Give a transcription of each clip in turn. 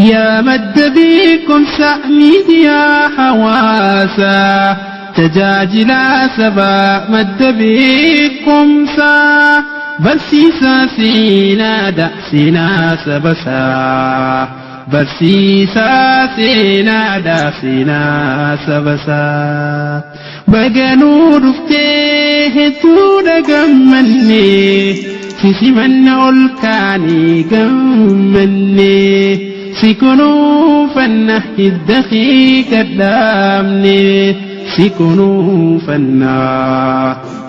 Yaa madda beekumsa miidiyaa hawaasaa tajaajila sabaa madda beekumsaa barsiisaa seenaadha seenaa sabasaa barsiisaa seenaadha seenaa sabasaa baganuu dhuftee hedduudha gammannee si simanna ol kaanii gammannee si kunuunfanna hidda kee gadhaabne si kunuunfanna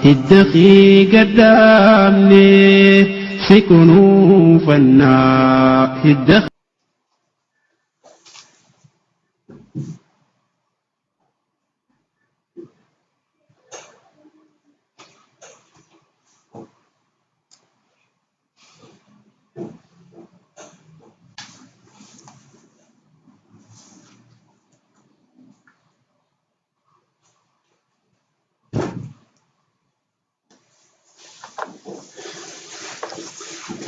hidda kee gadhaabne si kunuunfanna hidda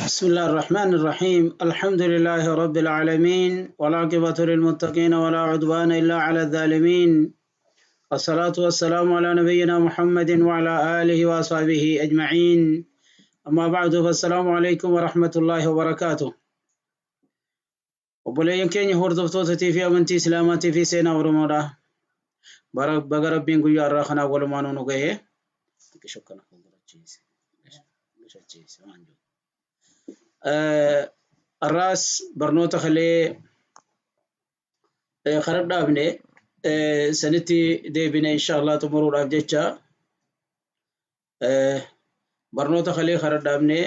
بسم الله الرحمن الرحيم. الحمد لله رب العالمين، والعاقبة للمتقين، ولا عدوان إلا على الظالمين. الصلاة والسلام على نبينا محمد وعلى آله وأصحابه أجمعين. أما بعد، فالسلام عليكم ورحمة الله وبركاته. Obboleeyyan keenya hordoftoota fi amantii Islaamaatii fi seenaa Oromoodha. Baga Rabbiin guyyaa irraa kanaa walumaan nu gahe. Har'aas barnoota kalee karaa dhaabne sanitti deebine insha Allah xumuruudhaaf jecha. Barnoota kalee karaa dhaabne,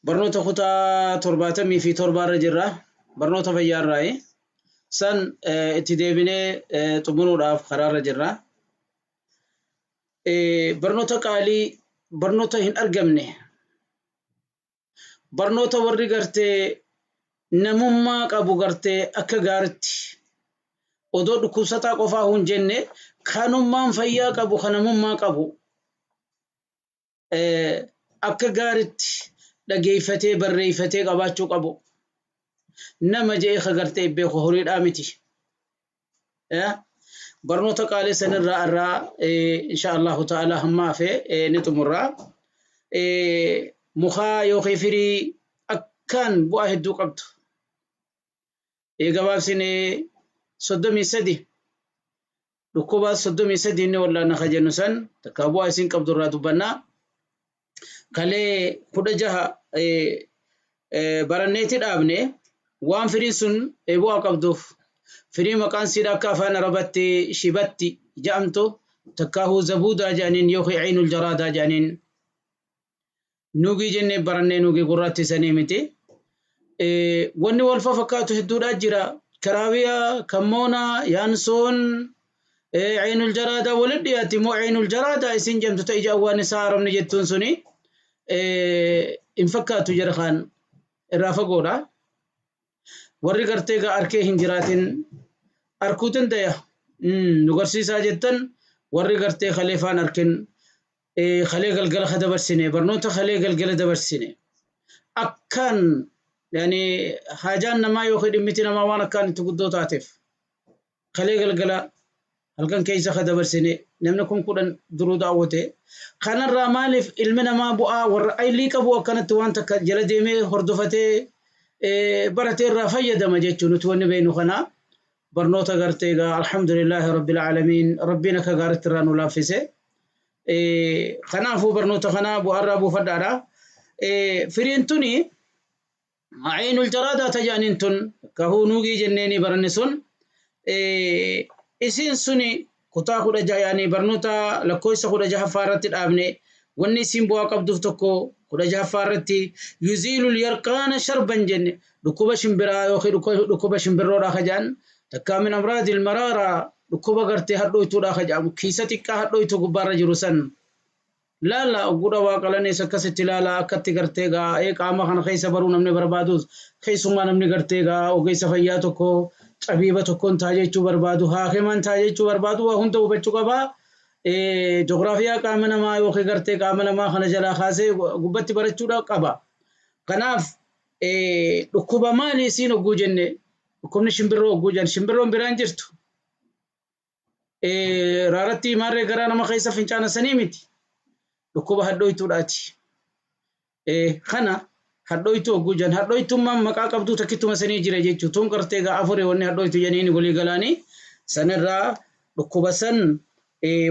barnoota kutaa 77 irra jirra, barnoota fayyaarraayi san itti deebinee xumuruudhaaf karaarra jirra. Barnoota qaalii, barnoota hin argamne, barnoota warri gartee namummaa qabu gartee akka gaaritti odoo dhukkubsataa qofaa hin jenne, kanummaan fayyaa qabu, kan namummaa qabu akka gaaritti dhageeffatee barreeffatee qabaachuu qabu. Nama je'ee ka gartee beeku horiidhaa miti. Barnoota qaalii sanirraa irraa insha Allahu ta'ala hamma hafe ni xumurra. Mukaa yookiin firii akkaan bu'aa hedduu qabdu. Gabaabsinee 33, dhukkuba 33 inni wallaana ka jennu san takka bu'aa isin qabdu irraa dubbannaa. Kalee 16 baranneeti dhaabne. Waan firiin sun bu'aa qabduuf, firii maqaan siidha akka afaan Arabatti shibatti jedhamtu, takkaahuu zabuudaa jedhaniin yookiin ciinul jaraadaa jedhaniin, nuugii jennee barannee, nuugii gurraatti sanii miti. Wanni wal fakkaatu hedduudhaa jira. Karaawiyaa, kammoonaa, yaansoon, ciinul jaraadaa walitti dhiyaatti immoo ciinul jaraadaa isin jedhamtu ta'e ija awwaan isaa Arabni jettuun suni hin fakkaatu, jara kaan irraa fagoodha. Warri gartee gaa arkee hin jiraatin arkuu dandaya. Nu garsiisaa jettan, warri gartee kalee faan arkin, kalee galgala ka dabarsine, barnoota kalee galgala dabarsine, akkaan yaani haajaan namaa yookiin dhimmiti namaa waan akkaan itti guddoo taateef, kalee galgala halkan keessa ka dabarsine namni 10,000 duruu daawwate. Kanarraa maaliif ilmi namaa bu'aa warra aylii qabu akkanatti waan takka jala deemee hordofatee baratee irraa fayyadama jechuun nuti wanni beeknu kana. Barnoota gartee egaa alhamdulillaahi rabbil aalamiin, Rabbiin akka gaaritti irraa nu laaffise. Kanaafuu barnoota kana bu'aarraa buufadhaadha. Firiin tuni ciinul jaraadaa tajaaniin tun kahuu nuugii jenneeni baranne sun, isiin suni kutaa 16, yaani barnoota lakkoofsa 16ffaa irratti dhaabne. Wanni isiin bu'aa qabduuf tokko 16ffaa irratti yuziilul yarqaana sharban jenne, dhukkuba shimbiraa yookiin dhukkuba shimbirroodhaa ka jedhan, takkaa min amraadil maraaraa, dhukkuba gartee hadhooytuudhaa ka jedhamu, kiisa xiqqaa hadhooytuu gubbaarra jiru san laala. Ogguudha waa qalanees akkasitti laala, akkatti gartee gaa qaama kana keessa baruu namni barbaadus, keessumaa namni gartee gaa ogeessa fayyaa tokko, xabiiba tokkoon taa jechuu barbaadu, haakimaan taa jechuu barbaadu, waa hunda hubachuu qabaa. Joogiraafiyaa qaama namaa yookiin gartee qaama namaa kana jalaa kaasee gubbatti barachuudha qaba. Kanaaf Dhukkuba maali isiin hogguu jenne dhukkubni shimbirroo hogguu jenna shimbirroon biraan jirtu. Raaratti maarree garaa nama keessa fincaana sanii miti. Dhukkuba hadhooytuudhaati. Kana hadhooytuu hogguu jenna hadhooytummaan maqaa qabduu takkittuma sanii jira jechuudha. Tun gartee gaa afurii wanni hadhooytu jeniin walii galaanii sanirraa dhukkuba san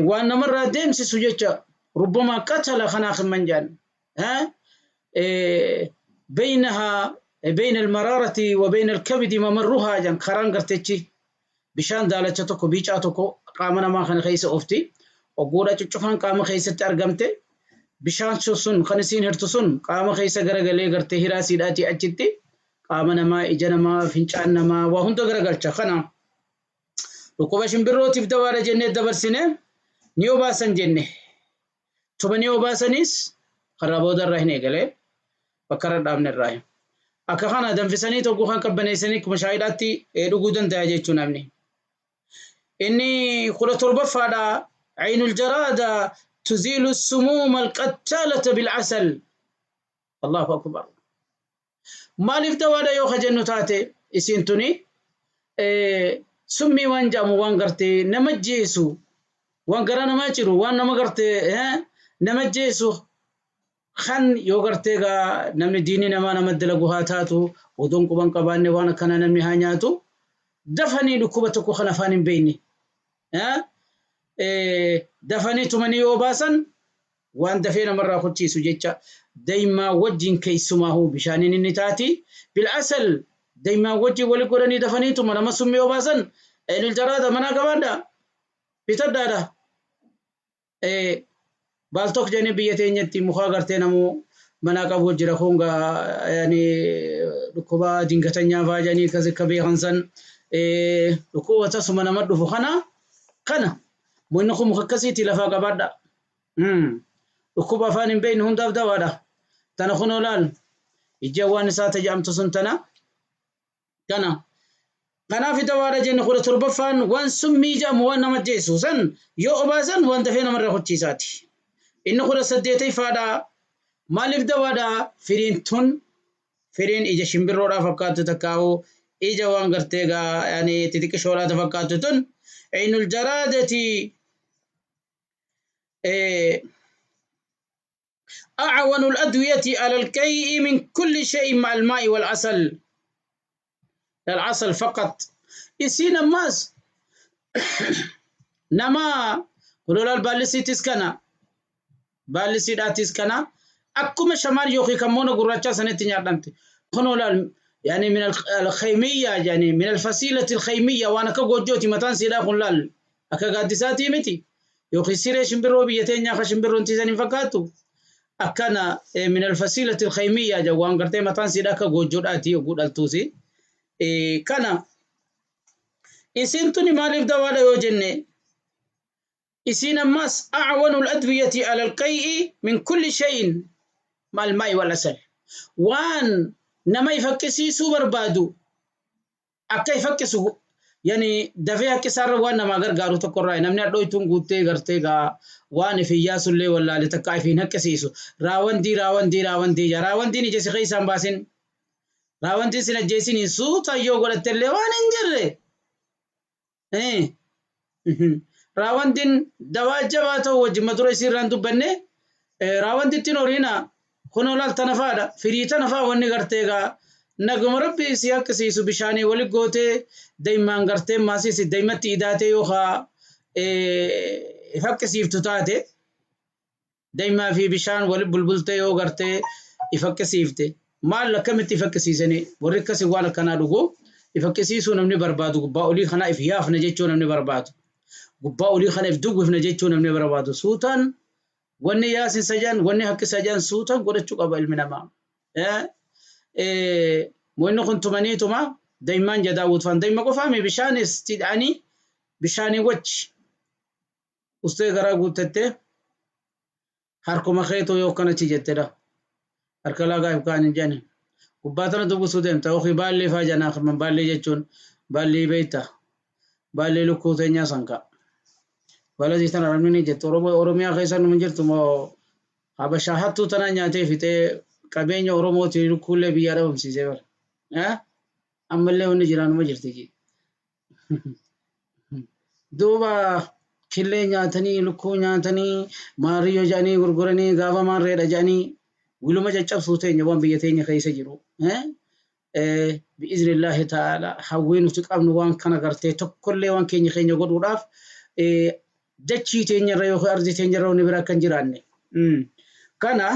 waan namarraa deemsisu jecha ربما قتل خناخ منجان ها بينها بين المرارة وبين الكبد ممرها جن خران قرتشي بشان دالتش توكو بيچا توكو قامنا ما خن خيس اوفتي وغورا چچفان قام خيس ترغمته بشان سن خنسين هرتسن قام خيس غرغلي غرته هراسي داتي اچتي قامنا ما اجنا ما فنچان ما وهند غرغلچ خنا ركوبا شمبروتيف دواره جنة دبرسنه نيو باسن جنة tumanii obaasanis karaa booda irraa hin eegalee bakka irra dhaabne irraa. Akka kana danfisanii tokko kan qabbaneessanii akkuma shaayiidhaatti dhuguu danda'a jechuu namni. Inni 17ffaadha. Aynul jaraada tuziilu sumuuma alqattaalata bilcasal. Allahu akbar. Maaliif dawaadha yoo kajennu taate isiin tuni summii waan jedhamu waan gartee nama jeesu waan garaa namaa ciru waan nama gartee nama jeesu kan yoo gartee gaa namni diinii namaa nama dalagu haa taatu odoon quban qabaanne waan akkana namni haa nyaatu dafanii dhukkuba tokko kan afaan hin beekne dafanii tumanii yoo baasan waan dafee namarraa kochiisu jecha daymaa wajjin keessumaahuu bishaaniin inni taati bil'asal daymaa wajjin wali godhanii dafanii tuma nama summii yoo baasan eelil jaraada manaa qabaadha bitadhaadha. Baaltok jennee biyya teenyatti muka gartee namuu manaa qabu jira kun yani dhukkuba dingatanyaa fa'aa jedhanii akkas akka beekan san dhukkuba tasuma nama dhufu kana kana wanni kun muka akkasiitti lafaa qabaadha. Dhukkuba afaan hin beekne hundaaf dawaadha. Tana kunoo laal ija waan isaa taja'amtu sun tana kana. Kanaaf dawaadha jenne 17ffaan waan summii jedhamu waan nama jeessu san yoo obaasan waan dafee namarraa kochiisaati. Inni 18ffaadha. Maaliif dawaadha? Firiin tun firiin ija shimbirroodhaa fakkaattu takkaa'u ija waan gartee gaa yani xixiqqishoodhaa fakkaattu tun aynul jaraadati أعون الأدوية على الكيء من كل شيء مع الماء والعسل العسل فقط isiin ammas nama kulolal baalisiitis kana baalisiidhaatis kana akkuma shamaan yookiin kan moona gurraachaa sanitti nyaadhamte kunolal يعني من الخيمية يعني من الفصيلة الخيمية وانا كغوجوتي متان سيدا كن لال اكا غاديساتي متي يوخي سيري شمبرو بيتين يا خشمبرو انتي سنين فكاتو اكنا من الفصيلة الخيمية جوان غرتي متان سيدا كغوجوداتي يغودالتوسي كان isiin tuni maaliif dawaadha yoo jenne isiin ammas أعون الأدوية على القيء من كل شيء مع الماء والعسل waan nama ifaqqisiisuu barbaadu akka ifaqqisu yani dafee haqqisaarra waan namaa gargaaru tokkorraa namni hadhooytuun guuttee gartee gaa waan ifiyaasullee wallaale takka ifiin haqqisiisu raawandii raawandii raawandii ja raawandiin ija si keessaan baasin raawandiin sin ajjeesiniin suuta yoo godhattellee waan hin jirre raawandiin dawaa jabaa ta'u wajjin madura isiirraan dubbanne raawandittiin horiina kunoo laal tana faadha firii tana faa wanni gartee gaa naguma rabbi si haqqisiisu bishaanii wali gootee daymaan gartee maasiisi daymatti idaatee yookaa ifaqqisiiftu taate daymaa fi bishaan wali bulbultee yoo gartee ifaqqisiifte maal akkamitti ifaqqisiisanii warri akkasii waan akkanaa dhugu ifaqqisiisuu namni barbaadu gubbaa olii kana if yaafna jechuu namni barbaadu gubbaa olii kana if duwwifna jechuu namni barbaadu suutaan wanni yaasin sajaan wanni haqqi sajaan suutaan godhachuu qaba ilmi namaa. Wanni kun tumaniituma daymaan jadaawwut faan dayma qofaami bishaanis tidhaanii bishaanii wajji ustee garaa guuttattee harkuma keetoo yoo akkanachi jettedha. Harka laagaa ibkaan hin jedhani. Gubbaa tana dubbisuu deemta yookiin baallee faa janaa kan baallee jechuun baallee beekta baallee lukkuu teenyaa sanka. Baladii tana namni ni jettu Oromiyaa keessa nu jirtu moo Habashaa hattuu tana nyaatee fixee Qabeenya Oromootiin lukkuullee biyyaa dhabamsiisee bara. Ammallee wanni jiraanuma jirti. Duuba killee nyaatanii lukkuu nyaatanii maariyyoo jedhanii gurguranii gaafa maarreedha jedhanii wiluma caccabsuu teenya waan biyya teenya keessa jiru. Bi'iznillaahi ta'ala hawwii nuti qabnu waan kana gartee tokkollee waan keenya keenya godhuudhaaf dachii teenyarra yookiin ardii teenyarra wanni biraa kan jiraanne. Kana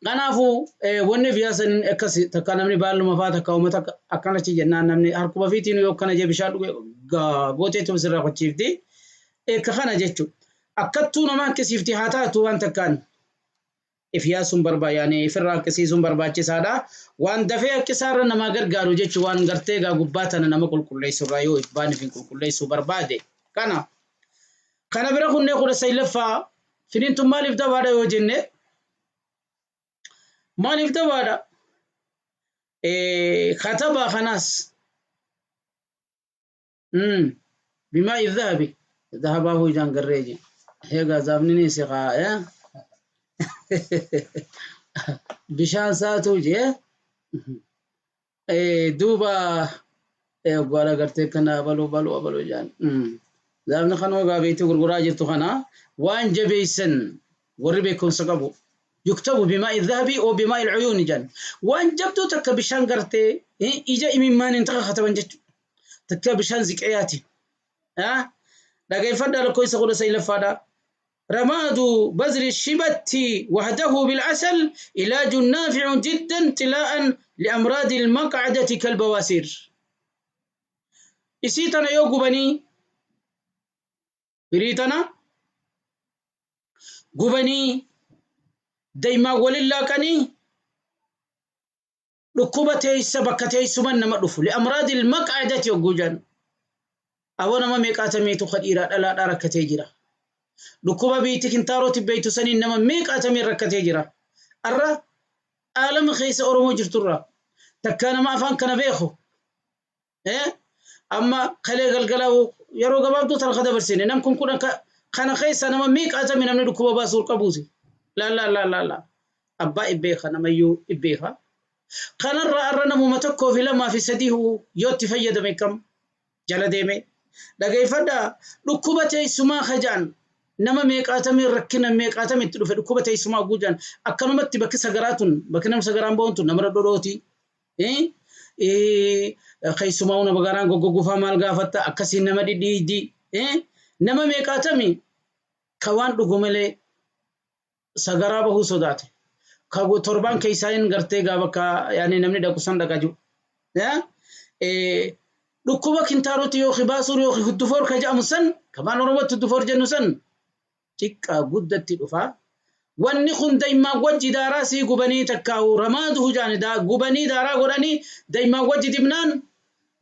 kanaafuu wanni biyya san akkas takka namni baalluma fa'aa takka uummata akkanatti jennaan namni harkuma fiitiin yoo akkana jee bishaan dhuge gooteetu sirraa qochiifti. Akka kana jechuudha. Akkattuu nama akkasiifti haa taatu waan takkaan if yaasuun yaani ifirraa akkasiisuun barbaachisaadha. Waan dafee akkisaarra nama gargaaru jechuun waan gartee gaa gubbaa tana nama qulqulleessurraa yoo if baaniif hin qulqulleessuu barbaade. Kana kana bira kunnee 19ffaa firiin maaliif dabaadha yoo jenne maaliif dabaadha? Katabaa kanaas bimaa idhahabi dhahabaa hojaan garree je heegaa zaabni si kaa bishaan saatuu jee duuba gwara gartee kana abaluu baluu abaluu jaan zaabni kan hogaa beektii gurguraa jirtu kana waan jabeessan warri beekumsa qabu yuktabu bimaa'i dhahabi oo bimaa'i العيون jaan waan jabduu takka bishaan gartee ija imimmaaniin takka kataban jechuudha takka bishaan ziqeyaati dhageeffadhaa lakkoofsa 19ffaadha. رماد بذر الشبت وحده بالعسل علاج نافع جدا طلاء لأمراض المقعدة كالبواسير. إسيتنا يو gubanii firiitana gubanii daymaa walin laaqanii dhukkuba teessa bakka teessuman nama dhufu li'amraadi ilmaqcadati yogguu jedhan aboo nama meeqaatamiitu ka dhiiraa dhalaadhaa rakkatee jira. Dhukkuba biitti kintaarooti beeytu saniin nama meeqaatamiin rakkatee jira. Arra aalama keessa Oromoo jirturra takkaa nama afaan kana beeku amma kalee galgalaa yeroo gabaabduu tana dabarsine nam kun kudhan kana keessa nama meeqaatami namni dhukkuba baasuu qabuuti. Laa laa laa laa laa abbaa ibbeeka namayyuu ibbeeka. Kanarra arra namuma tokkoo fi lamaa fi sadii yoo itti fayyadame kam jala deeme dhageeffadhaa dhukkuba teessumaa kajaan nama meeqaatamii rakkina meeqaatamii itti dhufe dhukkuba teessumaa guujaan akkanumatti bakki sagaraatun bakki nama sagaraan ba'uun tun nama dhodhooti. Keessumaa nama garaan goggogufaa maal gaafatta akkasiin nama dhidhiiddi nama meeqaatamii ka waan dhugu malee sagaraa bahuu sodaate. Ka torbaan keessaa gartee gaa bakka yaani namni dhaqu san dhaqa jiru. Dhukkuba kintaarooti yookiin baasuur yookiin huddufoor ka jedhamu san kamaan Oromootti huddufoor jennu san xiqqaa guddatti dhufa. Wanni kun daa'imaan wajji daaraa sii gubanii takkaa'u ramaaduhu jaani gubanii daaraa godhanii daa'imaan wajji dibnaan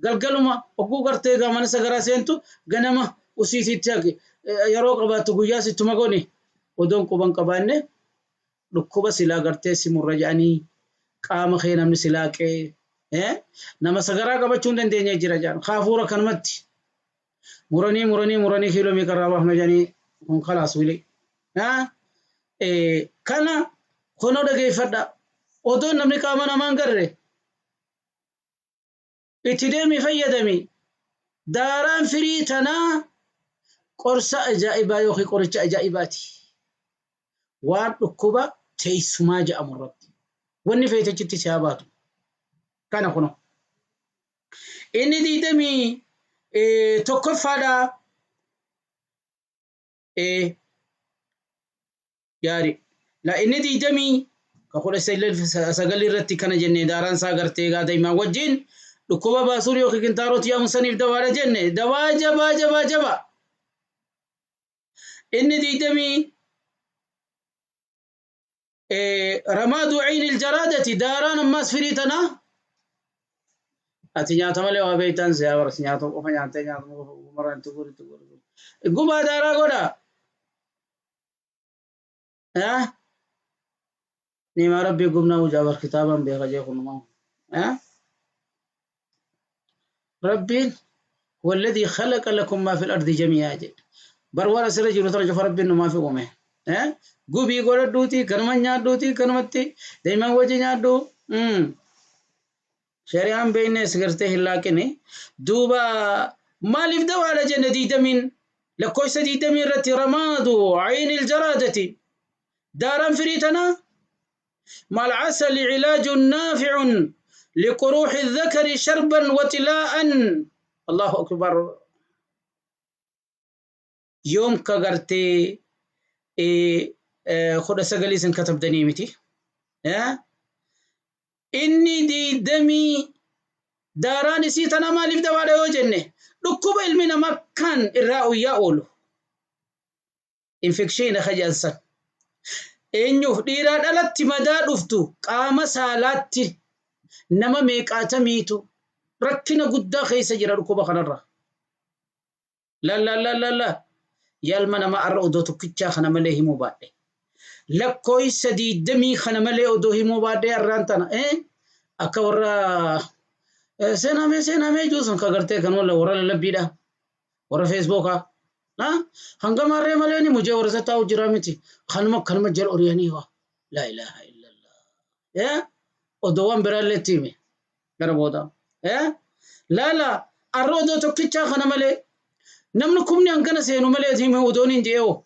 galgaluma ogguu gartee gaa mana sagaraa seentu ganama usiititti yeroo qabaattu guyyaa sittuma goni odoon quban qabaanne dhukkuba silaa gartee si murra jedhanii qaama kee namni silaaqee nama sagaraa qabachuu hin dandeenye jira jedhan kaafuura kanumatti muranii muranii muranii kiiloo meeqarraa baafna jedhanii kun kalaas wili. Kana kunoo dhageeffadha odoon namni qaama namaan garre itti deemi fayyadami daaraan firii tanaa qorsa ajaa'ibaa yookiin qoricha ajaa'ibaati. Waan dhukkuba teessumaa jedhamu irratti wanni feetechitti si haa baatu. Kana kunoo. Inni 21ffaadha. Yaari. La inni 29 irratti kana jenne daaraan isaa gartee gaa daa'imaan wajjin dhukkuba baasuur yookiin kintaarooti yaamu saniif dawaadha jenne dawaa jabaa jabaa jabaa. Inni 20 ramaadu ciini iljaraadati daaraan ammaas firii tanaa ati nyaata malee waa beektan siyaa baras nyaata qofa nyaattee nyaata qofa maraan itti guuri itti guuri. Gubaa daaraa godha. Nimaa rabbii gubnaa wujaa bar kitaabaan beeka jee kunumaa. Rabbiin هو الذي خلق لكم ما في الأرض جميعا جي بر ورا سر جرو ترى جف ربي ما في قومه. Gubii godhadhuuti kanuma nyaadhuuti kanumatti deeman wajji nyaadhu. Shari'aan beeknes gartee hin laaqine. Duuba maaliif dawaadha jenne 20 lakkoofsa 20 irratti ramaadu aynil jaraadati daaraan firii tanaa mal asali cilaajun naafi'un liquruuxi dhakari sharban wa tilaa'an. Allahu akbar. Yoom ka gartee 19 isin katabdanii miti. Inni 20 daaraan isii tana maaliif dawaadha yoo jenne dhukkuba ilmi namaa kan irraa uyyaa oolu. Infekshiina kajansan. Eenyuuf dhiiraa dhalatti madaa dhuftu qaama saalaatti nama meeqaatamiitu rakkina guddaa keessa jira dhukkuba kanarra. La la la la la. Yalma nama arra odoo tokkichaa kana malee himuu baadhe. Lakkoofsa 20 kana malee odoo himuu baadhe arraan tana. Akka warra seenamee juusan ka gartee kan warra lallabbiidha. Warra feesbuukaa. Hangam harree malee ni mujee warra taa'u jira miti. Kanuma jala oriyanii waa. Laa ilaaha illallah. Odoo waan biraallee itti hime. Gara booda. Laala arra odoo tokkichaa kana malee namni kumni hangana seenu malee hime odoon hin je'oo.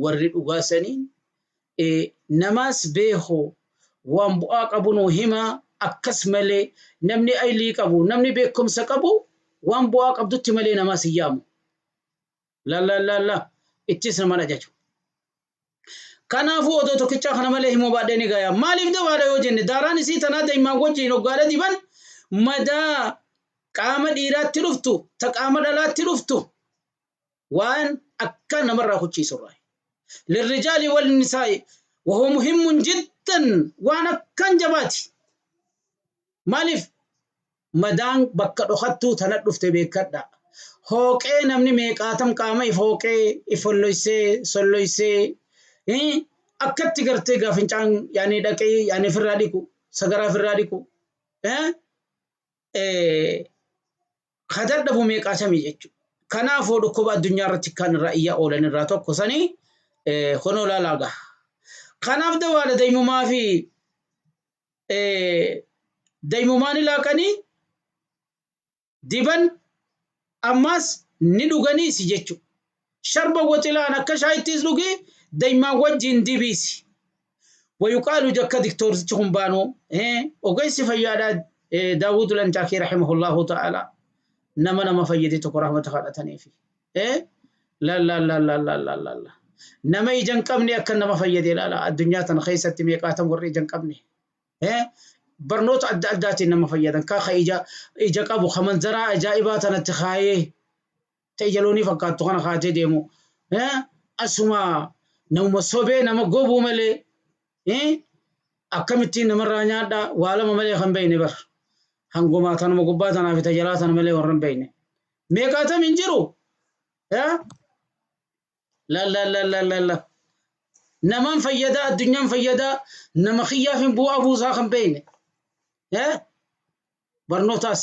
Warri dhugaasanii namaas beeku waan bu'aa qabu nuu himaa akkas malee namni aylii qabu namni beekumsa qabu waan bu'aa qabdutti malee namaas hin yaamu. La la la la ittis nama ajaju. Kanaafuu odoo tokkichaa kana malee himuu baadhee ni gaya. Maaliif dawaadha yoo jenne daaraan isii tanaa daa'imman wajjin hoggaadha diban madaa qaama dhiiraatti dhuftu ta qaama dhalaatti dhuftu waan akka namarraa kuchiisurraa. Lirrijaali wal nisaa'i wahuwa muhimmun jiddan waan akkan jabaati. Maaliif madaan bakka dhokattuu tana dhufte beekadha. Hooqee namni meeqaatam qaama if hooqee if holloysee solloysee akkatti gartee gaafincaan yaani dhaqee yaani ofirraa dhiqu sagaraa ofirraa dhiqu kadadhabu meeqaatamii jechuudha. Kanaafuu dhukkuba addunyaa irratti kan irraa iyyaa oolan irraa tokko sanii kunoo laalaa gaha. Kanaaf dawaadha daa'imumaa fi daa'imumaan ilaaqanii diban ammas ni dhuganiisi jechuudha. Sharba waxilaan akka shaayittis dhugi daa'imman wajjin dibiisi. Wayuqaalu jakka diktoortichi kun baanuu ogeessi fayyaadhaa Daawud Lancaakii rahimahullahu ta'ala nama fayyade tokko rahmata kadhataniifi. La la la la la la la la. Nama ija hin qabne akka nama fayyade ilaala addunyaa tana keessatti meeqaatam warri ija hin qabne. Barnoota adda addaatiin nama fayyadan kaa ija qabu ka manzaraa ajaa'ibaa tanatti kaayee ta ija loonii fakkaattu kana kaatee deemu. Asuma namuma sobee nama gobuu malee akkamittiin namarraa nyaadha waa lama malee kan beekne bar. Hangumaa tanuma gubbaa tanaa fi tajalaa tana malee warra hin beekne. Meeqaatam hin jiru. La la la la la la. Namaan fayyadaa addunyaan fayyadaa nama xiyyaaf hin bu'aa buusaa kan beekne. Barnootaas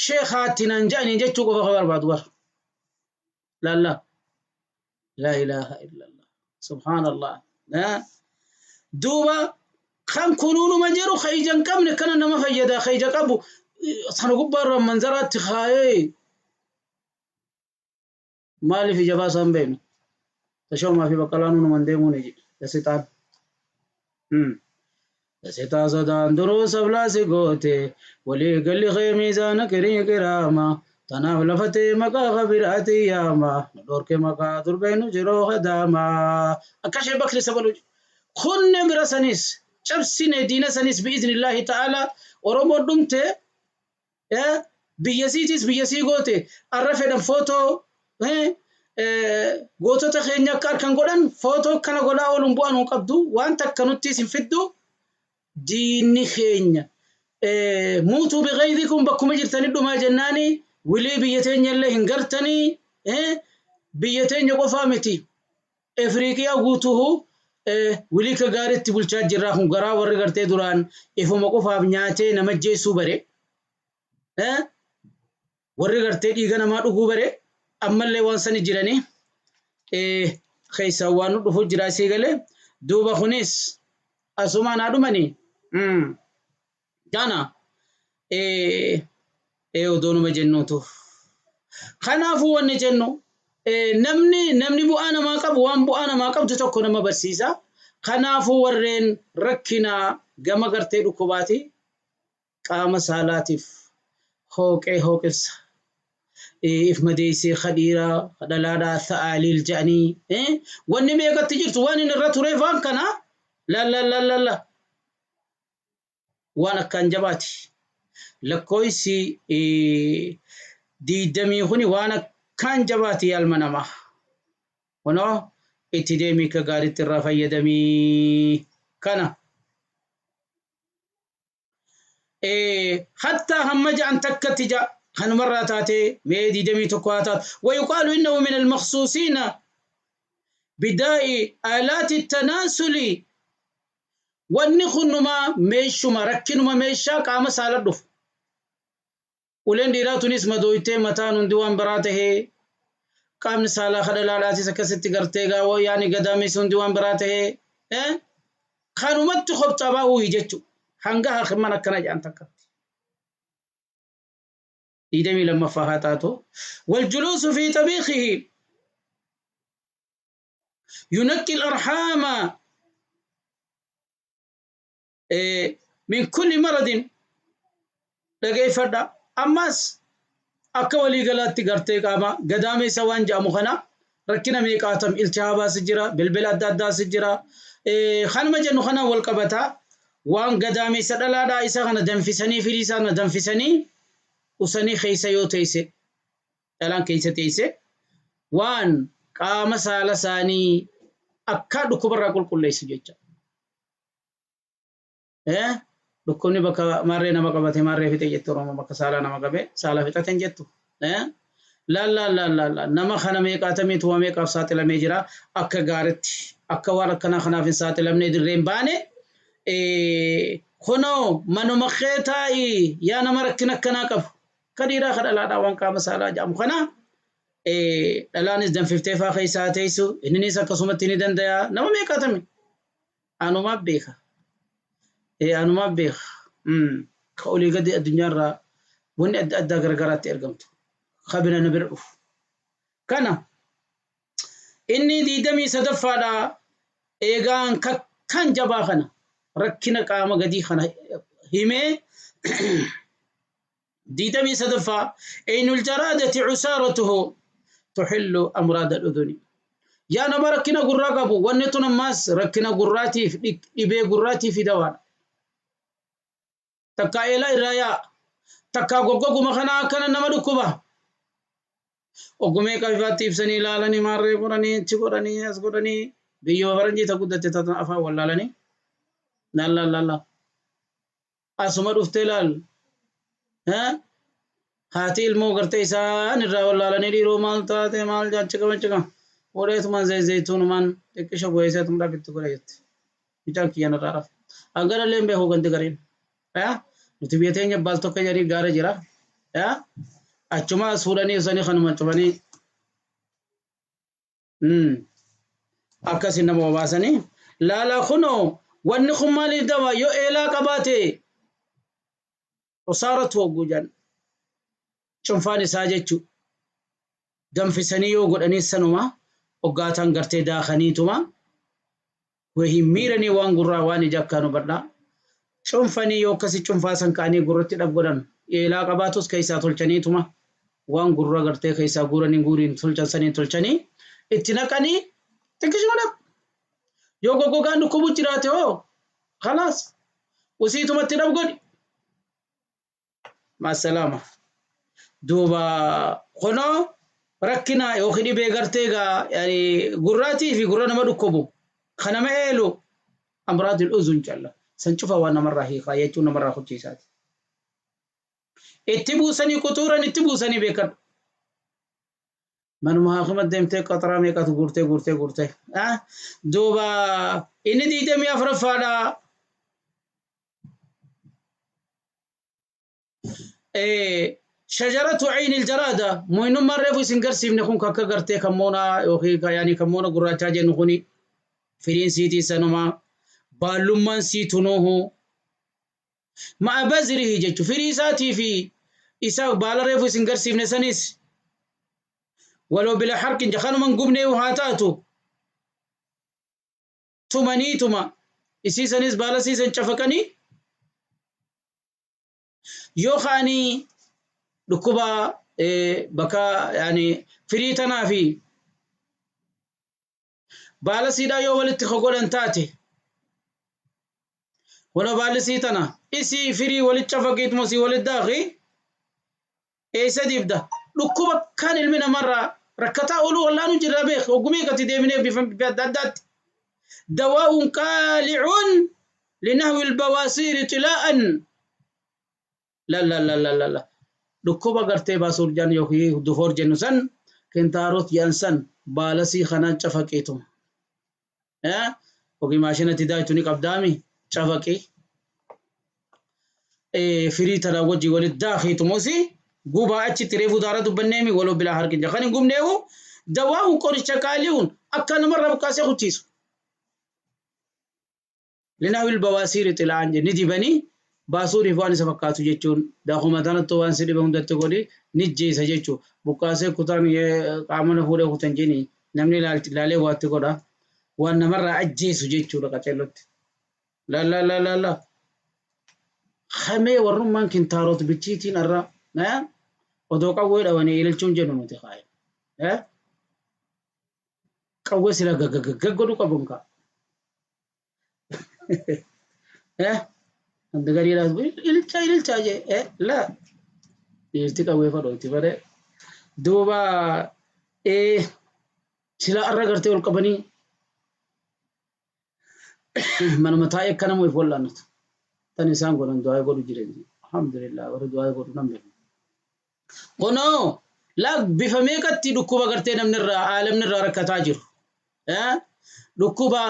sheekaatti naan jedhanii jechuu qofa kan barbaadu bar. La la. La ilaaha illallah. Subhaanallah. Duuba kan kunuunuma jiru ka ija hin qabne kana nama fayyadaa ka ija qabu sana gubbaarra manzaraatti kaayee maaliif ija baasaa hin beeknu. Tashoomaa fi baqqalaan hunuman deemuun jedhe dasitaan. Dasitaa sodaan duruu sablaasi goote walii galli kee miizaana kirii kiraama tanaaf lafatee maqaa kabiraati yaama nu dhorke maqaa durbeenu jiroo kadaama. Akka ishee bakri sabalu kunne bira sanis cabsine diina sanis bi'iznillaahi ta'ala Oromoo dhumte biyya siitis biyya sii goote arra fedhan footoo gootota keenya akka harkan godhan footoo kana godhaa ooluun bu'aa nuu qabdu waan takka nuttis hin fiddu diinni keenya muutuu bighaydikum bakkuma jirtanii dhumaa jennaani wilii biyya teenya illee hin gartanii biyya teenya qofaa miti Afriiqiyaa guutuu wilii ka gaariitti bulchaa jirraa kun garaa warri gartee duraan ifuma qofaaf nyaatee nama jeessuu bare warri gartee dhiiga namaa dhuguu bare ammallee waan sani jiranii Keessaa waan nu dhufu jira asii galee duuba kunis asumaan haa dhumanii. Kana odoonuma jennuutu. Kanaafuu wanni jennu namni bu'aa namaa qabu waan bu'aa namaa qabdu tokko nama barsiisa. Kanaafuu warreen rakkina gama gartee dhukkubaati qaama saalaatiif hooqee hooqessa. If madeessee kadhiiraa kadhalaadhaa sa'aaliil jedhanii wanni meeqatti jirtu waan inni irra tureef waan kana la waan akkaan jabaati. Lakkoofsi 20 kuni waan akkaan jabaati yaalma namaa. Kunoo itti deemii akka gaariitti irraa fayyadamii kana. Hattaa hamma ja'an takkatti ja'a. Kanumarraa taatee mee 21 haa taatu. ويقال إنه من المخصوصين بداء آلات التناسل wanni kunnumaa meeshuma rakkinuma meeshaa qaama saala dhufu. Uleen dhiiraa tunis madooytee mataan hundi waan biraa tahee qaamni saalaa kadhalaadhaatis akkasitti gartee gaawoo yaani gadaameessi hundi waan biraa tahee kanumatti kobxabaa huyi jechuudha. Hanga hakiman akkana jedhan takkatti. 22ffaa haa taatu. والجلوس في طبيخه ينقي الأرحام من كل مرض dhaggeeffadha. Ammas akka walii galaatti gartee qaama gadaameessa waan jedhamu kana rakkina meeqaatam iltihaabaas jira, bilbila adda addaas jira. Kanuma jennu kana wal qabata waan gadaameessa dhalaadhaa isa kana danfisanii firii isaa kana danfisanii usanii keessa yoo teesse dhalaan keessa teesse waan qaama saala isaanii akka dhukkubarraa qulqulleessu jecha. Dhukkubni bakka maarree nama qabate maarree fixe jettu Oromoo bakka saalaa nama qabe saala fixaten jettu. La nama kana meeqaatamii tuwa meeqaaf saaxilamee jira akka gaaritti akka waan akkanaa kanaaf hin saaxilamne dirreen baane kunoo manuma kee taa'ii yaa nama rakkina akkanaa qabu ka dhiiraa ka dhalaadhaa waan qaama saalaa jedhamu kana dhalaanis danfiftee faa keessaa teessu inninis akkasumatti ni danda'a nama meeqaatami anumaaf beeka. Anumaaf beeka. Ka olii gadi addunyaarraa wanni adda addaa garagaraatti argamtu. Kabina nu bira dhufu. Kana inni 23ffaadha eegaan kan jabaa kana rakkina qaama gadii kana himee 23ffaa aynul jaraadati cusaaratuhu tuxillu amraada al-uduni. Yaa nama rakkina gurraa qabu wanni tun ammaas rakkina gurraatiif dhibee gurraatiif dawaadha. Takka eelaa irraa yaa takka goggoguma kana akkana nama dhukkuba. Oggumee qabifaatti ibsanii ilaalanii maarree godhanii achi godhanii as godhanii biyyuma faranjii ta guddatte tatan afaan wallaalanii. Lalla asuma dhuftee ilaal. Haati ilmoo gartee isaan irraa wallaalanii dhiiroo maal taate maal achi qaba achi qaba. Godheetumaan zayituunumaan xiqqisha goyeeseetum dhabitti godhe jetti. Mucaan kiyyaan irraa rafe. Hangana illee hin beeku ganti gariin. Nuti biyya teenya baal tokko jedhanii gaara jira. Achuma as fuudhanii ibsanii kanuma cufanii akkasiin nama obaasanii. Laala kunoo wanni kun maaliif daba yoo eelaa qabaate usaaratu hogguu jedhan cunfaan isaa jechuu danfisanii yoo godhanii sanuma hoggaataan gartee daakaniituma wahii miiranii waan gurraa waan ija akkaan hubadhaa. Cunfanii yoo akkasi cunfaa san ka'anii gurratti dhab godhan eelaa qabaatus keessaa tolchaniituma waan gurra gartee keessaa guuranii guuriin tolchan saniin tolchanii itti naqanii xiqqishuma dhab. Yoo goggogaan dhukkubu jiraate hoo khalaas usiitumatti dhab godhi. Maasalaama. Duuba kunoo rakkina yookiin dhibee gartee gaa gurraatii fi gurra nama dhukkubu kan nama eelu amraadul uzun jalla. San cufa waan namarraa hiikaa jechuun namarraa hojjechiisaati. Itti buusanii quxuuran itti buusanii beekan. Manuma haakima deemtee qaxaraa meeqatu guurtee guurtee guurtee. Duuba inni 24ffaadha. Shajaratu caynil jaraada mu'inummaan reefu isin garsiifne kun kakka gartee kammoona yookiin yaani kammoona gurraachaa jennu kuni firiin siitii sanumaa baallummaan sii tunuuhu ma'a bazrihi jechu firii isaatii fi isa baala reefu isin garsiifne sanis waloo bila harkin kanuman gubnee haa taatu tumaniituma isii sanis baala siisan cafaqanii yoo ka'anii dhukkuba bakka yaani firii tanaa fi baala siidhaa yoo walitti godhan taate wala baalli sii tana isii firii walitti cafaqiituma sii walitti daaqi eessa dibda dhukkuba kan ilmi namarraa rakkataa ooluu wallaanu jirra beek ogumii kati deeminee bifa adda addaatti dawaa'uun qaalicuun linahwi albawaasiiri xilaa'an la la la la la la dhukkuba gartee baasuur jedhan yookiin dufoor jennu san kintaarot jedhan san baalasii kanaan cafaqeetuma yookiin maashinatti daayitu ni qabdaami cafaqee firii tanaa wajjin walitti daakiitumusi gubaa achitti reefuu daara dubbanneemi waloo bilaa harkin kan hin gubneewu dawaa'uun qoricha qaali'uun akka namarraa buqqaasee kuchiisu. Linahwil bawaasiiri xilaa'an ni dibanii baasuuriif waan isa fakkaatu jechuun daakuma tanatti waan si dhibe hundatti godhi ni jeesa jechuun buqqaasee kutaan qaamana fuudhee kutan jeni namni ilaalee waatti godha waan namarraa ajjeesu jechuudha qaceellotti. La la la la la. Hamee warrummaan kintaarot bichiitiin irra odoo qawwee dhawanii ililchuun jennu nuti kaaye. Qawwee sila gaggagagga godhu qabuun kaa. Namni gariidhaas ililchaa ililchaa jee la dhiirti qawwee fadhooti bare duuba sila arra gartee ol qabanii manuma taa'ee akka nama if wal'aannatu. Tan isaan godhan du'aa godhu jireenya. Alhamdulillah warri du'aa godhu nan beeku. Kunoo laak bifa meeqatti dhukkuba gartee namni irraa aalamni irraa rakkataa jiru. Dhukkuba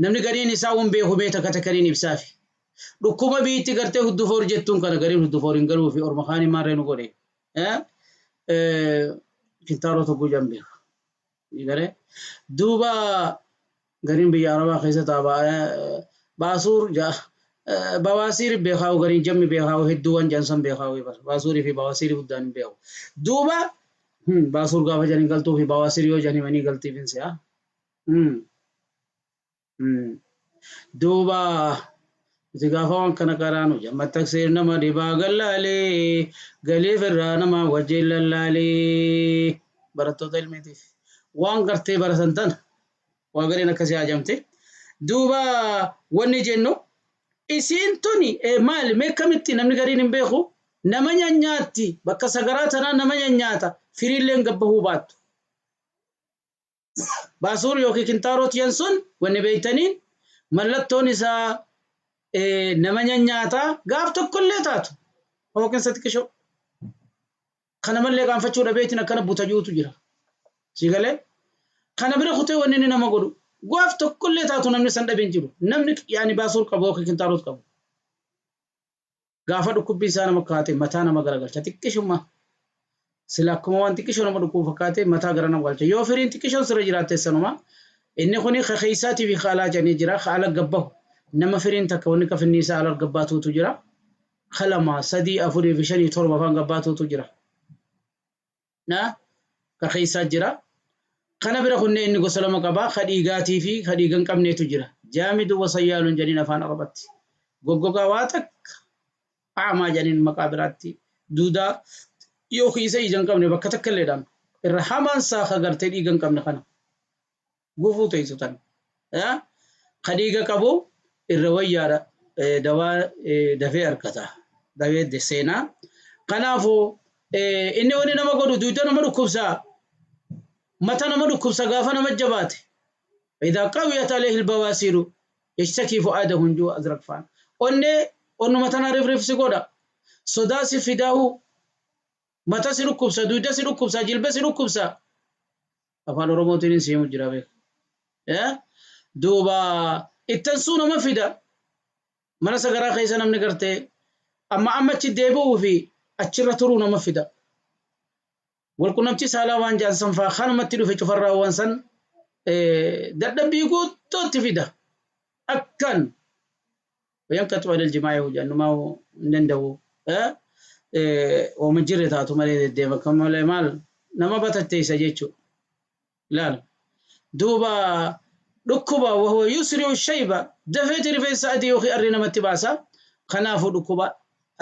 namni gariin isaa waan beeku mee takka takkaniin ibsaafi. Dhukkuba biitti gartee huddufoor jettuun kana gariin huddufoor hin galuu fi orma kaanii maarree nu godhe. Kintaaroo tokko jan beeka. Garee duuba gariin biyya arabaa keessa taa'aa baasuur bawaasiir beekaa'u gariin jammi beekaa'u hedduu waan jansan beekaa'u baasuurii fi bawaasiirii guddaan hin beeku. Duuba baasuur gaafa jedhan galtuu fi bawaasiir yoo jedhan himanii galtiif hin se'a. Duuba itti gaafa waan kana qaraanu jamma taksiir nama dhibaa gallaalee galiif irraa nama wajjin lallaalee barattoota ilmiitiif waan gartee baratan tana waa gariin akkasii haajamte. Duuba wanni jennu isiin tuni maali mee akkamitti namni gariin hin beeku nama nyaanyaatti bakka sagaraa tanaa nama nyaanyaata firiilleen gabbahuu baattu. Baasuur yookiin kintaarot sun wanni beeytaniin mallattoon isaa nama nyaanyaata gaaf tokkollee taatu hookinsa xiqqishoo. Kana mallee qaanfachuu dhabeetiin akkana butajuutu jira. Si galee kana bira kutee wanni inni nama godhu gaaf tokkollee taatu namni san dhabeen jiru namni yaani baasuur qabu yookiin kintaarot qabu. Gaafa dhukkubbii isaa nama kaate mataa nama garagalcha xiqqishummaa. Sila akkuma waan xiqqishoo nama dhukkubu fakkaate mataa gara nama galcha. Yoo firiin xiqqishoon sirra jiraatte sanuma inni kuni keeysaatii fi haalaa jedhanii jira haala gabbahu nama firiin takka wanni kafinni isaa ala gabbaatuutu jira. Kalama 3 4 5 7 afaan gabbaatuutu jira. Na ka keeysaa jira. Kana bira kunne inni gosa lama qabaa ka dhiigaatii fi ka dhiiga hin qabneetu jira. Jaamidu wasayyaaluun jedhaniin afaan Arabaatti. Goggogaa waa takka aamaa jedhaniin maqaa biraatti duudaa yookiin isa ija hin qabne bakka takka illee dhaan irra hamaan saaka gartee dhiiga hin qabne kana gufuu teessu tan. Ka dhiiga qabu irra wayyaadha dawaa dafee argata. Dafee seenaa. Kanaafuu inni wanni nama godhu duudaa nama dhukkubsaa. Mata nama dhukkubsa gaafa nama jabaate. Idaa qawiyat alayhi albawaasiiru yashtakii fu'aadahu hinjuu azraq faan. Onnee onnuma tana rifrifsi godha. Sodaa si fidaahu mata si dhukkubsa, duuda si dhukkubsa, jilba si dhukkubsa. Afaan Oromootiin si himu jira beeku. Duuba ittansuu nama fida. Mana sagaraa keessa namni gartee amma achi deebi'uu fi Achirra turuu nama fida. Walqunnamtii saalaa waan jaansan faa kanumatti dhufe cufarraa waan san dadhabbii guutuutti fida. Akkan wayanqaxu alal jimaa'i jennumaa hin danda'u. Ooma jirre taatu malee deddeema kan malee maal nama batatteessa jechuudha. Ilaala. Duuba dhukkuba wahuwa yusri'u shayba dafeeti rifeensa adii yookiin arrii namatti baasa. Kanaafuu dhukkuba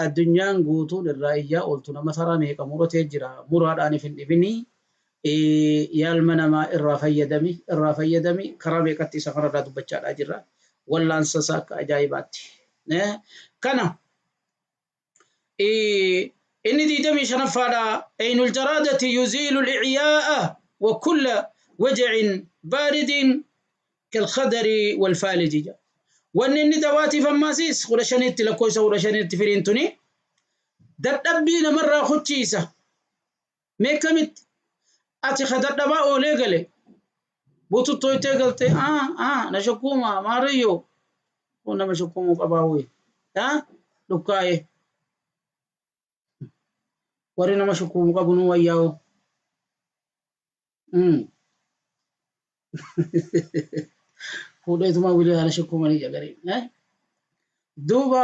addunyaan guutuun irraa iyyaa ooltu nama taraa meeqa muratee jira muraadhaaniif hin dhibinii yaalma namaa irraa fayyadami irraa fayyadami karaa meeqatti isa kanarraa dubbachaadhaa jirra. Wallaansa isaa akka ajaa'ibaatti. Kana inni 25ffaadha aynul jaraadati yuziilu al-iciyaa'a wa kulla wajacin baaridin kalkhadari walfaaliji jedha. Wanni inni dawaatiif ammaasiis 15tti lakkoofsa 15tti firiin tuni dadhabbii namarraa kuchiisa. Meekamitti ati ka dadhabaa oolee gale bututtoytee galte na shukkuuma maariyyo kun nama shukkuumuu qabaa wuyi dhukkaa'e warri nama shukkuumuu qabu nu wayyaa'u. Fuudheetumaa wilee haala shukkuumanii jagarii. Duuba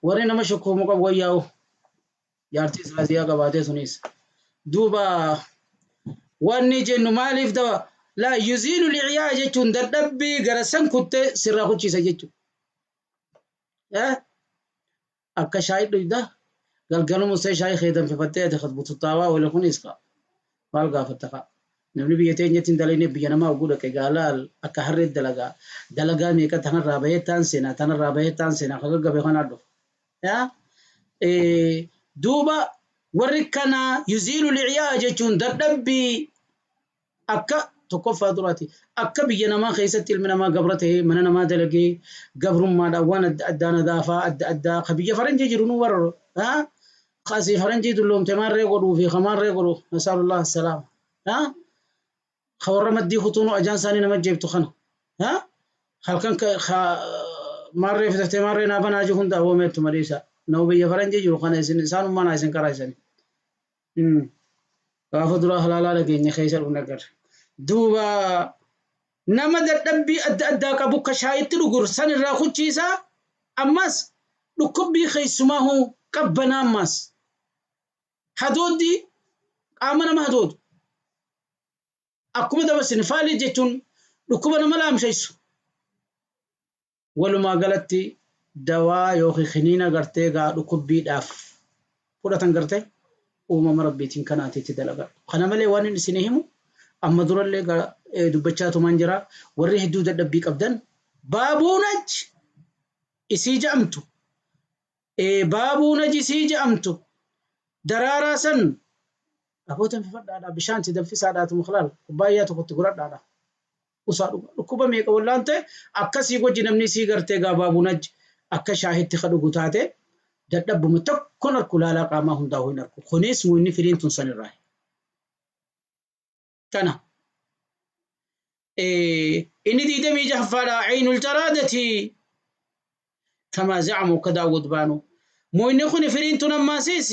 warri nama shukkuumuu qabu wayyaa'u jaartii israasiyaa qabaatee sunis. Duuba wanni jennu maaliif dawa laa yuziilu li'yaa jechuun dadhabbii gara san kuttee sirraa kuchiisa jechuudha. Akka shaayii dhugda galgaluma see shaayii keedanfifattee ati bututaawaa oole kunis maal gaafatta kaa. Namni biyya teenyatti hin dalagne biyya namaa oguu dhaqe gaalaal akka harree dalagaa dalagaa meeqa tanarraa bahee taan seenaa tanarraa bahee taan seenaa kan gaggabe kanaa dhufu. Duuba warri kana yuziilu li'yaa jechuun dadhabbii akka tokkoffaa duraati akka biyya namaa keessatti ilmi namaa gabra ta'ee mana namaa dalagee gabrummaadhaan waan adda addaa nadaafaa adda addaa ka biyya faranjii jiru nu warra kasii faranjii dulloomte maarree godhuu fi kamaarree godhu nasaalullah salaam ka warra maddii kutuunu ajaan isaanii nama jeebtu kana halkan maarree fitatee maarree naa banaa jiru hunda awwaameettu maleessa nama biyya faranjii jiru kana isin isaanummaa naa isin karaa isanii. Gaafa duraa halaalaa dhageenya keessa dhufne agarra. Duuba nama dadhabbii adda addaa qabu ka shaayitti dhugur san irraa kuchiisa ammas dhukkubbii keessumaa qabbanaa ammas hadooddi qaama nama hadoodu akkuma dabarsin faalii jechuun dhukkuba nama laamsheessu. Walumaa galatti dawaa yookiin kiniina gartee gaa dhukkubbiidhaaf fudhatan gartee uumama rabbiitiin kanaatiitti dalagaa. Kana malee waan inni isinii himu amma durallee dubbachaa tumaan jira warri hedduu dadhabbii qabdan baabuunaj isii ja'amtu baabuunaj isii ja'amtu daraaraa san aboota danfifadhaadha bishaanti danfisaadhaatu muklaal kubbaayyaa tokkotti godhadhaadha. Usaa dhukkuba meeqa wallaan ta'e akkasii goji namni isii gartee gaa baabuunaj akka shaahitti ka dhugu taate dadhabbuma tokkoon arku laalaa qaamaa hundaa'uu hin arku. Kunis muunni firiin tun sanirraa. Kana. Inni 26ffaadha aynul jaraadati kamaa zacmu ka daawwud baanu. Muunni kun firiin tun ammaasiis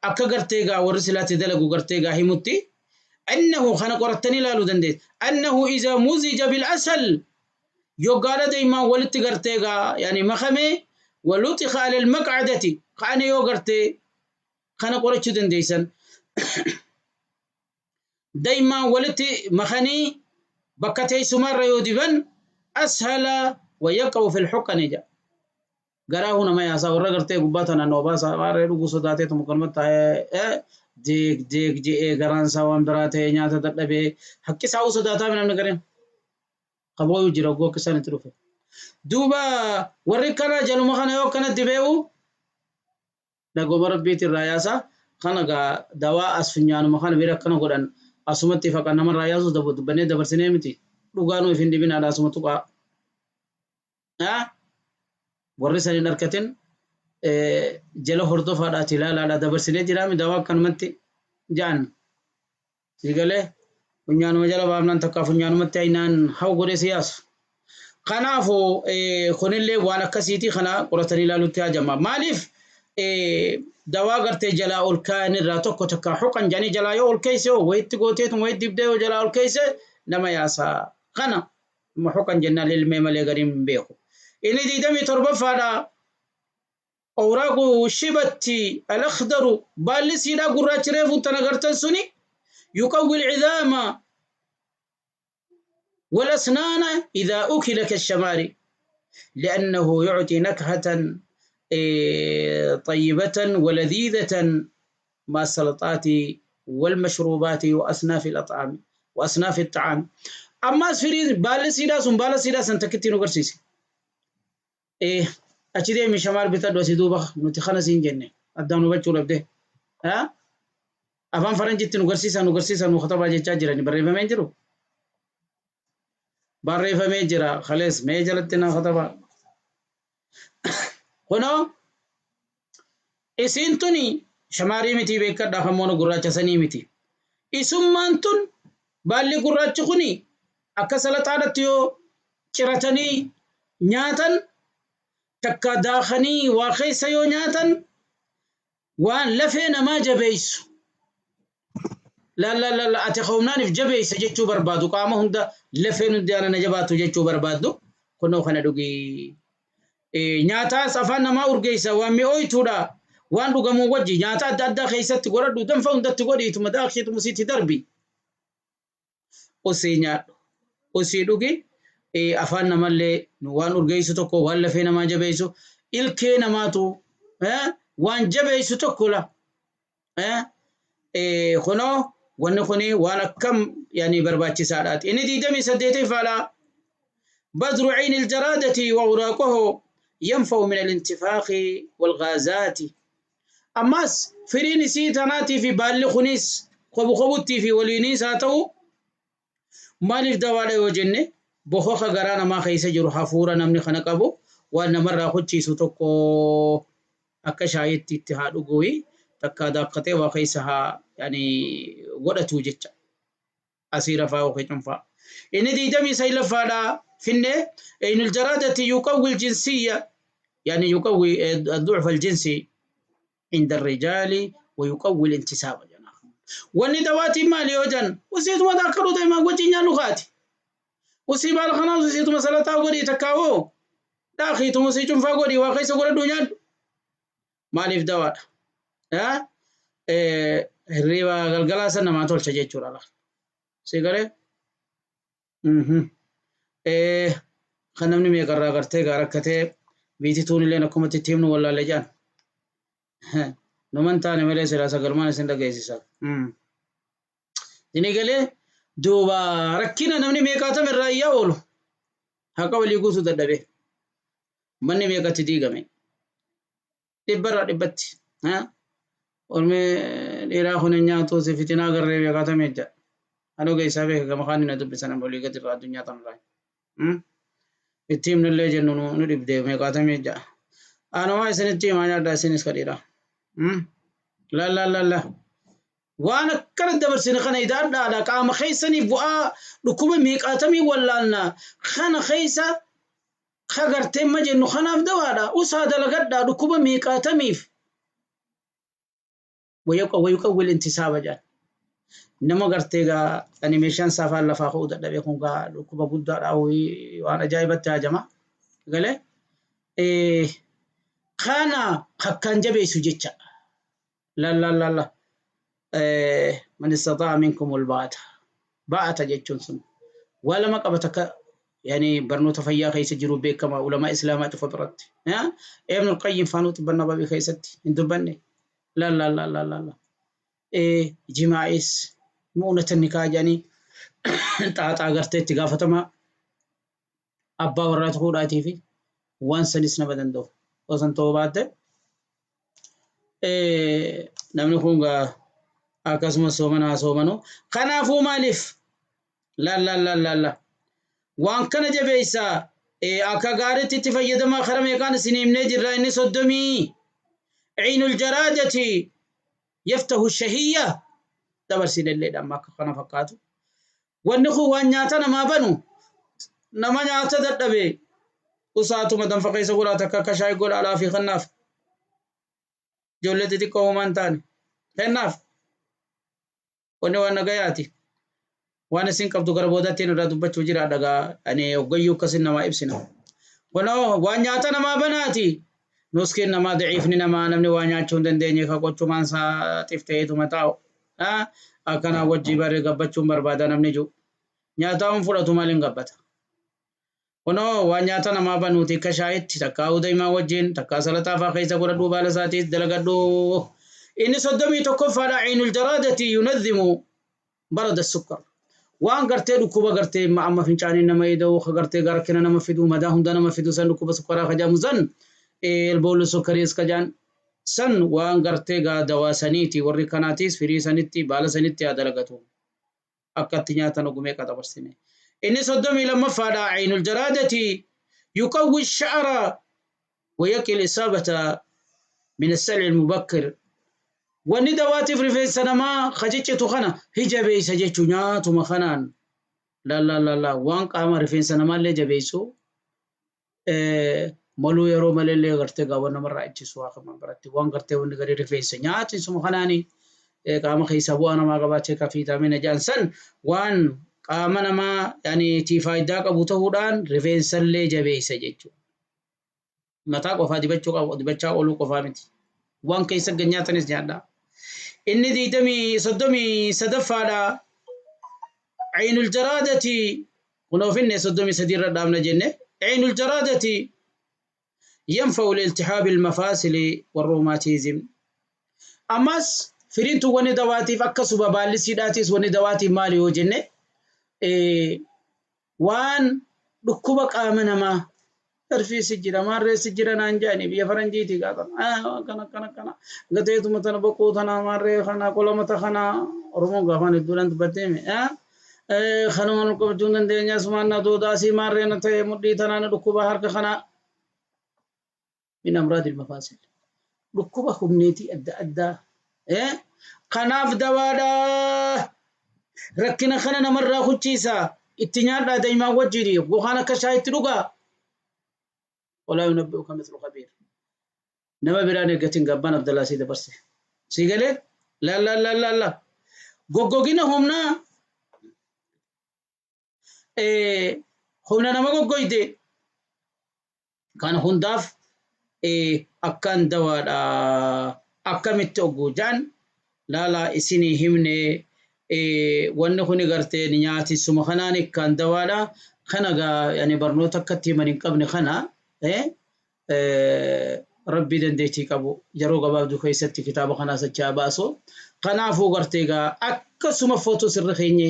akka gartee gaa warri silaatti dalagu gartee gaa himutti annahu kana qorattanii ilaaluu dandeessu. Annahu iza muzija bil asal yoggaadha deemaa walitti gartee gaa yaani makamee ولطخ على المقعدة كان يوغرتي كان قرتشو دنديسن دايما ولتي مخني بكتي سمر يودبن أسهل ويقع في الحقن جا غراه نما ياسا ورغرتي غباتنا نوباسا واري لوغو صداتي تمكنمتا ديك ديك جي غران سوان براته نياتا ددبه حقي ساو صداتا من نغرين قبو يجرو غو كسان تروفه دوبا warri kana jaluma kana yoo kana dibee'u dhagoba rabbiitti irraa yaasa kana gaa dawaa as funyaanuma kana bira akkana godhan asumatti faqa namarraa yaasu dubbannee dabarsinee miti dhugaanuu if hin dhibinaadha asuma tuqaa. Warri san hin argatin jala hordofaadhaati ilaalaadha dabarsinee jiraami dawaa akkanumatti ja'an siigalee funyaanuma jala baafnaan takkaa funyaanumatti aynaan haw godhee si yaasu. Kanaafuu kunillee waan akkasiiti kana qoratanii ilaalutti hajama. Maaliif dawaa gartee jalaa ol kaa'an irraa tokko takka huqan jedhanii jalaa yoo ol keeyse hoo wayitti gooteetuma wayitti dibdee yoo jalaa ol keeyse nama yaasaa kana huqan jennaan ilmee malee gariin hin beeku. Inni 27ffaadha. أوراق شبت الأخضر بالسيدا قرات ريف تنغرتن سني يقوي العظام والأسنان إذا أكل كالشمار لأنه يعطي نكهة طيبة ولذيذة مع السلطات والمشروبات وأصناف الأطعام وأصناف الطعام. أما سفرين بالسيدا سن بالسيدا سنتكتي نغرسيسي إيه achi deemi shamaal bitadhu asii duuba nuti kana siin jenne addaan hubachuu dhabde afaan faranjitti nu garsiisa nu garsiisa nu katabaa jechaa jirani barreeffamee jiru barreeffamee jira kalees mee jalatti na katabaa kunoo isiin tuni shamaarii miti beekadhaa kammoona gurraacha sanii miti isummaan tun baalli gurraachi kuni akka salaxaadhatti yoo ciratanii nyaatan takka daakanii waa keessa yoo nyaatan waan lafee namaa jabeessu la la la la ati qawmnaaniif jabeessa jechuu barbaadu qaama hunda lafeen hundi ana jabaatu jechuu barbaadu kunoo kana dhugii nyaataas afaan namaa urgeessa waan mi'ooytuudha waan dhugamuu wajji nyaata adda addaa keessatti godhadhu danfa hundatti godhiituma daakshiituma sitti darbi osii nyaadhu osii dhugi afaan namallee waan urgeessu tokko waan lafee namaa jabeessu ilkee namaatu waan jabeessu tokko la kunoo wanni kuni waan akkam yani barbaachisaadhaati. Inni 28ffaadha. Badru cayni aljaraadati wa awraaquhu yanfa'u min alintifaaqi walgaazaati. Ammas firiin isii tanaatii fi baalli kunis qobu qobuttii fi waliiniis haa ta'u maaliif dawaadha yoo jenne bohoka garaa namaa keessa jiru hafuura namni kana qabu waan namarraa hochiisu tokko akka shaayitti itti haa dhuguwi takka daakkatee waa keessa haa yani godhatu jecha asiira faa yookiin cunfaa. Inni 29ffaadha finne aynul jaraadati yuqawwi aljinsiyya yani yuqawwi الضعف الجنسي عند الرجال ويقوي الانتساب. wanni dawaatiin maali yoo jan usiituma daakkadhu deemaa wajjin nyaannu kaati. Usii baala kanaas usiituma salataa godhii takkaawoo daakiituma usii cunfaa godhii waa keessa godhadhu nyaadhu. Maaliif dawaadha? Hirriba galgalaa san namaa tolcha jechuudha. Si galee? Kan namni meeqarraa gartee gaa rakkatee biitituun illee akkuma itti himnu wallaalle jaan. Numan taane malee silaa sagalmaan isin dhageessisa. Inni galee duuba rakkina namni meeqaatama irraa iyyaa oolu haqa walii guutuu dadhabe manni meeqatti diigame dhibbarraa dhibbatti ormi dhiiraa kun hin nyaatu si fitinaa garree meeqaatame jedha anuu geessaa beeka gama kaan na dubbisan olii gadi irraa addunyaa tanarraa itti himnullee jennu nu dhibdee meeqaatame jedha anumaa isinitti himaa nyaadhaa isinis kadhiidha. La la la la waan akkana dabarsine kana idaadhaadha qaama keessanii bu'aa dhukkuba meeqaatamii wallaanna kana keessa kagartee ma jennu kanaaf dawaadha usaa dalagadhaa dhukkuba meeqaatamiif wayuqawwi intisaaba jedhan nama gartee gaa ani meeshaan saafaan lafaa ka'uu dadhabee kun gaa dhukkuba guddaadha waan ajaa'ibatti hajama galee kana akkaan jabeessu jecha la la la la man istataa minkum albaata baata jechuun sun waa lama qaba takka yani barnoota fayyaa keessa jiru beekama ulamaa islaamaa cufa biratti Ibn al-Qayyim faanuu xibbannaa babii keessatti hin dubbanne la la la la la la jimaa'is mu'unata nikaa jedhanii xaaxaa gartee itti gaafatama abbaa warraa ta'uudhaatii fi waan sanis nama danda'u osan ta'uu baatte namni kun gaa akkasumas soomana haa soomanu. Kanaafuu maaliif la la la la la waan kana jabeessaa akka gaariitti itti fayyadamaa kara meeqaan isin himnee jirra inni 30 ciinul jaraadati yaftahu shahiyya dabarsinelleedha amma akka kana fakkaatu. Wanni kun waan nyaata namaa banu nama nyaata dadhabe usaatuma danfa keessa godhaa takka akka shaayii godha alaa fi kannaaf. Ijoollee xixiqqoo homaa hin taane. Kennaaf. Wanni waan nagayaati. Waan isin qabdu gara boodaatti irraa dubbachuu jira dhagaa. Ani hoggayyuu akkasin namaa ibsina. Kunoo waan nyaata namaa banaati. Nuskiin namaa daciifni namaa namni waa nyaachuu hin dandeenye ka qochumaan isaa xifteetuma taa'u. Akkanaa wajjii baree gabbachuun barbaada namni jiru. Nyaataa hin fudhatu maal hin gabbata. Kunoo waan nyaata namaa banuuti akka shaayitti takkaa daa'imaa wajjin takkaa salaxaa fa'aa keessa godhadhuu baala isaatiis dalagadhuu. Inni 31ffaadha ciinul jaraadati yunadhimu barada sukkar. Waan gartee dhukkuba gartee amma fincaaniin nama ida'u ka gartee rakkina nama fidu madaa hunda nama fidu san dhukkuba sukkaraa kajamu san elboolli sukkariis kajaan san waan gartee gaa dawaa saniiti warri kanaatiis firii sanitti baala sanitti haa dalagatu. Akkatti nyaatan ogumee qadabarsine. Inni 32ffaadha ciinul jaraadati yuqawwi sha'ara ويقي الإصابة من السلع المبكر. Wanni dawaatiif rifeensa namaa kajeccetu kana hija beeysa jechuu nyaatuma kanaan la la la la waan qaama rifeensa namaallee jabeessu maluu yeroo maleellee gartee gaawwan namarraa ittisu waa kaman biratti waan gartee wanni gadi rifeensa nyaati suma kanaani qaama keessaa bu'aa namaa qabaachee ka fiitaamina jedhan san waan qaama namaa yaani tii faayidaa qabu ta'uudhaan rifeensallee jabeessa jechuudha. Mataa qofaa dibachuu qabu dibachaa ooluu qofaa miti. Waan keessa nyaatanis nyaadhaa. Inni 33ffaadha. Ciinul jaraadati kunoo finne 33 irra dhaabna jenne. Ciinul jaraadati yanfa'u liiltihaabi almafaasili warruumaatiizim. Ammas firiintu wanni dawaatiif akkasuma baallisiidhaatis wanni dawaatiif maali yoo jenne waan dhukkuba qaama namaa tarfiisi jira maarreessi jira naan jedhani biyya faranjiiti gaafan akkana akkana akkana gateetuma tana boqoo tana maarree kana qolamata kana Oromoon gaafaan hedduudhaan dubbatteeme kanuma nu qabachuu hin dandeenya sumaan na doodaasii maarree na ta'e mudhii tanaa na dhukkuba harka kana min amraadil mafaasil dhukkuba humneetii adda addaa kanaaf dawaadhaa rakkina kana namarraa kuchiisa itti nyaadhaa daa'imaan wajjini gokaan akka shaayitti dhugaa. ولا ينبئك مثل خبير. نما بيران يغتين غبان عبد الله سيد برسي سيغله لا لا لا لا لا غوغوغينا همنا humna nama goggoyte kan hundaaf akkan dawaadha akkamitti ogguu jaan laala isinii himne wanni kuni gartee nyaati suma kanaan kan dawaadha kana gaa yani barnoota akkatti himan hin qabne kana rabbi dandeettii qabu yeroo gabaabduu keessatti kitaaba kanaa sachaa baasu kanaafuu gartee gaa akkasuma footoo sirri keenye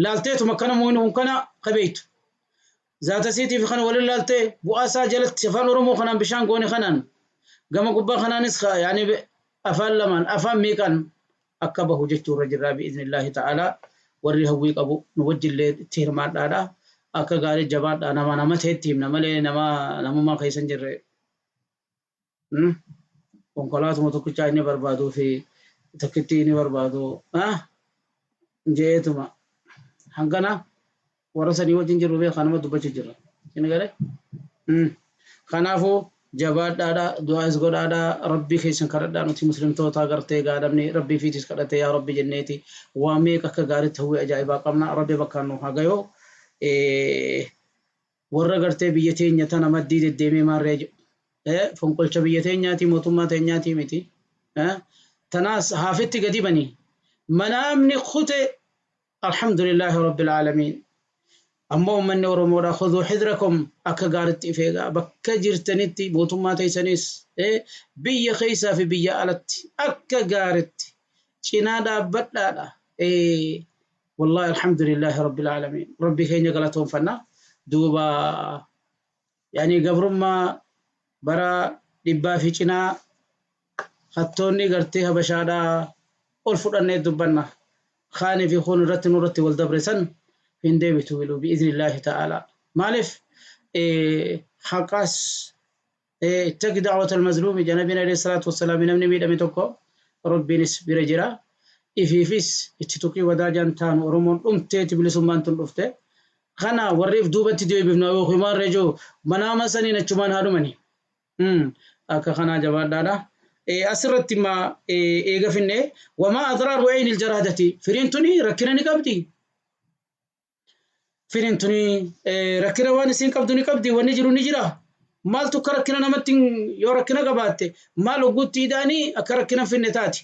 laalteetuma kana mu'in kana qabeeytu zaata siitiif kana waliin laaltee bu'aa isaa jalatti afaan Oromoo kanaan bishaan goone kanaan gama gubbaa kanaanis yaani afaan lamaan afaan meeqaan akka bahu jechuurra jirraa bi'iznillaahi ta'aalaa warri hawwii qabu nu wajjillee itti hirmaadhaadha. Akka gaarii jabaadha nama nama ta'etti himna malee nama namummaa keessa hin jirre konkolaatuma tokkichaa inni barbaaduu fi tokkitti inni barbaadu jeetuma hangana warra sanii wajjin jirru beekaa nama dubbachuu jirra. Inni galee kanaafuu jabaadhaadha du'aas godhaadha rabbii keessan kadhadhaa nuti muslimtoota gartee gaadhamne rabbii fiitis kadhate yaa rabbi jenneeti waa meeqa akka gaariitti hawwii ajaa'ibaa qabna rabbi bakkaan nu haa gayoo. Warra gartee biyya teenya tana maddii deddeemee maarree jiru. Fonqolcha biyya teenyaati mootummaa teenyaati miti. Tanaas haafitti gadi bani. Manaamni kute alhamdulillaahi rabbil aalamiin. Ammoo uummanni Oromoodha khuduu xidrakum akka gaariitti if eegaa bakka jirtanitti mootummaa teessanis biyya keessaa fi biyya alatti akka gaariitti cinaa dhaabbadhaadha. والله الحمد لله رب العالمين ربي كين غلطهم فنا دوبا يعني قبرما برا دبا في چنا خطوني غرتي هبشادا اول فدنه دبنا خاني في خون رت نورت والدبرسن هندي بتولو باذن الله تعالى مالف حقاس اتق دعوة المظلوم جنبنا عليه الصلاة والسلام نمني ميدمي توكو ربي نس برجرا ifiifis itti tuqii wadaajaan taanu Oromoon dhumteeti bilisummaan tun dhufte. Kana warriif duubatti deebifna yookiin maarree jiru manaama saniin achumaan haa dhumani. Akka kanaa jabaadhaadha. Asirratti ma eega finne wamaa adraaru ayni aljaraadati firiin tuni rakkina ni qabdi. Firiin tuni rakkina waan isiin qabdu ni qabdi wanni jiru ni jira. Maaltu akka rakkina namatti yoo rakkina qabaatte maal ogguutti hidhaanii akka rakkina finne taati.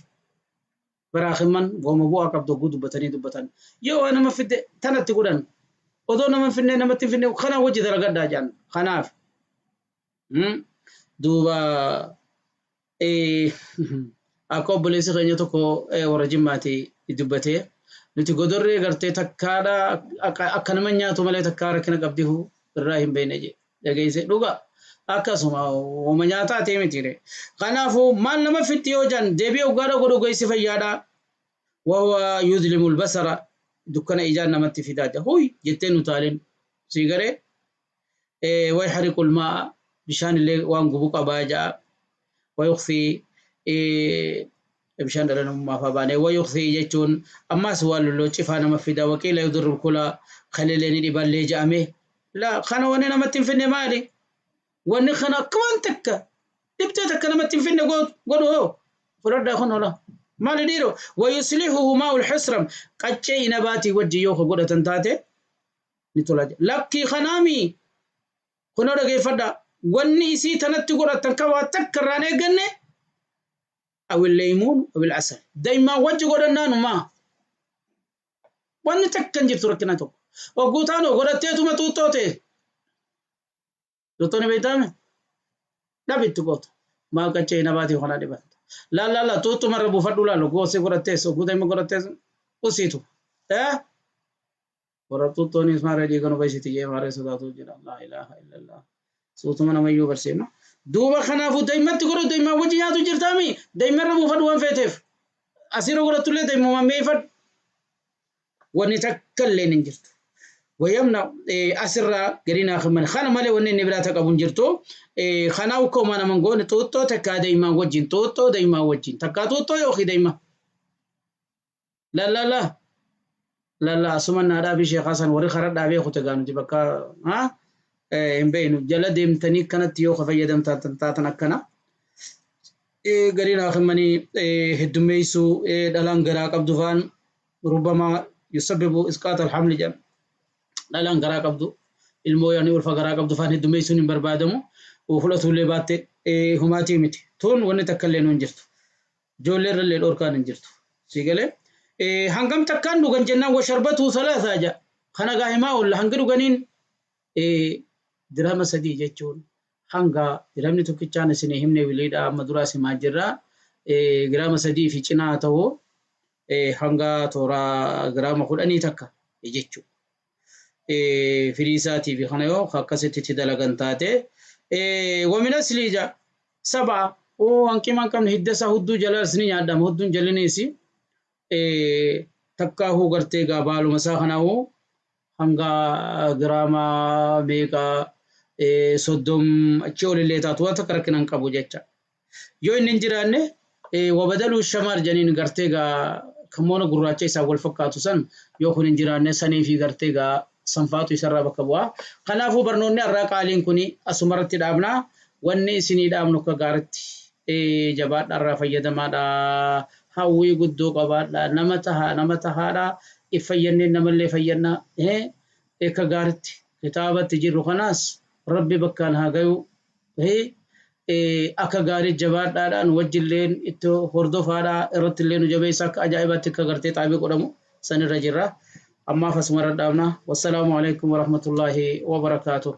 Baraakimman gooma bu'aa qabdu ogguu dubbatanii dubbatan. Yoo waa nama fidde tanatti godhan odoo nama finne namatti finne kana wajji dalagadhaa jedhan kanaaf. Duuba akka obboleessi keenya tokko warra Jimmaati dubbatee nuti godorree gartee takkaadha akka nama nyaatu malee takkaa rakkina qabdiif irraa hin beekne jedhe dhageesse dhuga akkasuma uuma nyaataa ta'e miti. Kanaafuu maal nama fitti yoo jedhan deebi'ee oggaadha godhu geessi fayyaadha. Wahuwa yuzlimu albasara dukkana ijaan namatti fidaa jira. Huy jettee nu taalin sii garee wayhariqu almaa'a bishaan illee waan gubu qabaa ja'a. Wayuqfii bishaan dhala namummaaf baane wayuqfii jechuun ammaas waan lolloo cifaa nama fida waqiila yudurru kula kalelee ni dhiballee ja'ame. La kana wanni namatti hin finne maali? Wanni kana akka waan takka dhibtee takka namatti hin finne godhu hoo fudhadhaa kun hola. Maali dhiiroo wayuslihuhu maa'ul xisram qaccee inabaatii wajji yoo godhatan taate ni tola. Lakkii kanaami kunoo dhageeffadhaa. Wanni isii tanatti godhatan kan waa takka irraan eegganne awil leeymuun awil asal daa'imaan wajji godhannaanumaa wanni takka hin jirtu rakkina tokko ogguu taanu godhatteetuma xuuxxoo ta'e xuuxxoon beektaame dhabitti goota maal qaccee nabaatii kana dhibatta laal laal laal xuuxxumarra buufadhu laal ogguu osii godhattees ogguu daa'ima godhattees usiitu warra xuuxxoonis maarree dhiiganu baysiti jee maarree sodaatu jira laa ilaaha illallah. Suutuma namayyuu barsiifna. Duuba kanaafuu daa'imatti godhu daa'imaan wajji nyaatu jirtaami daa'imarra buufadhu waan feeteef asirra godhattullee daa'imuma meeffadhu wanni takka illee hin jirtu. Wayyamna asirraa gadi naa kennan kana malee wanni inni biraa qabu hin jirtu. Kanaaf akkuma nama goone xuuxxoo takkaa daa'imaan wajjin xuuxxoo daa'imaan wajjin takkaa xuuxxoo yookiin daa'ima. La la la la la asuma naa dhaabii Sheekh Hasan warri karaa dhaabee kute gaanuti bakka haa. Hin beeknu jala deemtanii kanatti yoo fayyadamtan taatan akkana gariin haakimanii heddummeessuu dhalaan garaa qabdu faan rubbamaa yusabbibu isqaata alhamli jedhama dhalaan garaa qabdu ilmoo yaani ulfa garaa qabdu faan heddummeessuun hin barbaadamu fudhatullee baatte humaatii miti tun wanni takka illee hin jirtu ijoollee irrallee dhorkaan hin jirtu si galee hangam takkaan dhugan jennaan washarbatu salaasaa jedha kana gaa himaa oolla hangi dhuganiin dirhama sadii jechuun hanga dirhamni tokkichaan isinii himne wiliidha amma duraas himaa jirra giraama 3 fi cinaa ta'u hanga toora giraama 10 takka jechuudha. Firii isaatii fi kana yoo akkasitti itti dalagan taate wamina asliija saba hanqima hin qabne hidda isaa hudduu jalaas ni nyaadhama hudduun jaliniis takkaa huu gartee gaa baaluma isaa kanaa'uu hanga giraama meeqa 30 achi olillee taatu waan takka rakkina hin qabu jecha. Yoo inni hin jiraanne wabadaluu shamaar janiin gartee gaa kammoona gurraacha isaa wal fakkaatu san yoo kun hin jiraanne sanii fi gartee gaa sanfaatu isarraa bakka bu'aa. Kanaafuu barnoonni har'aa qaaliin kun asumarratti dhaabnaa wanni isinii dhaabnu akka gaaritti jabaadhaa irraa fayyadamaadha. Hawwii guddoo qabaadha. Nama tahaa nama tahaadha. If fayyannee namallee fayyannaa akka gaaritti kitaabatti jirru kanaas rabbi bakkaan haa gayu akka gaarii jabaadhaadhaan wajjilleen itti hordofaadhaa irratti illee nu jabeessa akka ajaa'ibaatti akka gartee xaabii godhamu sanirra jirra. Ammaaf asumarra dhaabna. Wassalaamu alaikum warahmatullaahi wabarakaatuh.